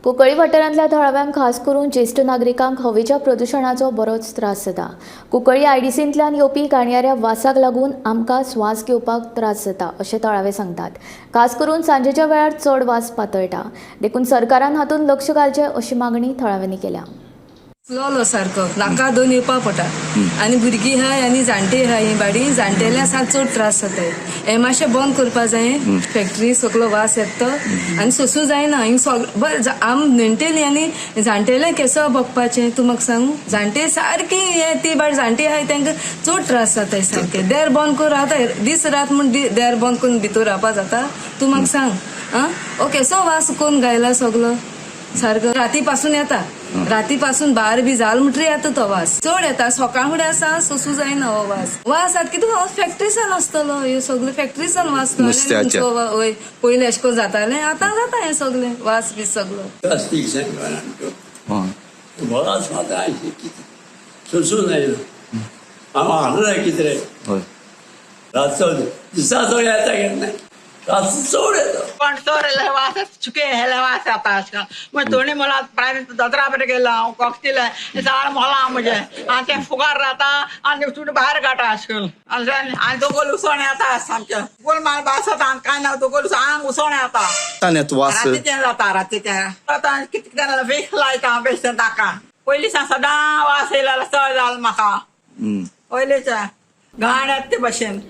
कुंकळी वाठारांतल्या थळाव्यांक खास करून ज्येश्ठ नागरिकांक हवेच्या प्रदुशणाचो बरोच त्रास जाता. कुंकळी आयडीसींतल्यान येवपी घाणयाऱ्या वासाक लागून आमकां स्वास घेवपाक त्रास जाता अशें थळावे सांगतात. खास करून सांजेच्या वेळार चड वास पातळटा, देखून सरकारान हातूंत लक्ष घालचें अशी मागणी थळाव्यांनी केल्या. लो सारको नाका दोन येवपा पडटा आनी भुरगीं आहाय आनी जाणटे आहाय ही बाडी जाणटेल्या सात चड त्रास जाताय. हें मातशें बंद करपा जाय. फॅक्टरी सगलो वास येता तो आनी सोसूं जायना हिंग सग बरें आम नेणटेली आनी जाणटेले केसो बघपाचें तूं म्हाका सांग. जाणटे सारकी हे ती बाय जाणटी आहाय तांकां चड त्रास जाताय सारके. देर बंद करून रावताय दीस रात म्हूण देर बंद करून भितर रावपा जाता तूं म्हाका सांग. आं ओके सो वास कोन्न गायला सगलो सारको राती पासून येता. राती पासून भार बी जाल म्हणटरी येता तो वास चड येता. सकाळ फुडें आसा सोसूं जायना हो वास. वास आतां कितें हो फॅक्टरीसान आसतलो ह्यो सगळ्यो फॅक्टरीसान वास तो. नुस्त्याचे. वय पयलीं अशें करून जातालें आतां जाता हें सगळें वास बी सगळो. प्लास्टीक सांगतो. हय. बराच म्हाका सोसूं जायना. हांव हाडलं कितें रे. हय. रातचो दिसाचो येता केन्ना रातचो चड येता. पण सर वास चुके हेले वास येता अशें करून मागीर दोणी मोला प्रायवेट दोतोरा कडेन गेलो हांव वखद दिलें सार मोलां म्हजें आनी तें फुगार रावता आनी चूड भायर काडटा अशें करून आनी आनी दोगोल उसवण येता सामकें गोल मार भास जाता आनी कांय ना दोगोल आंग उसवण येता. येता वास. राती तें जाता राती तें आतां कितें कितें वेख लायता बेश्टें ताका पयलीं सावन सदां वास येयला चड जालो म्हाका. पयलींच्या घाण येता ते भशेन.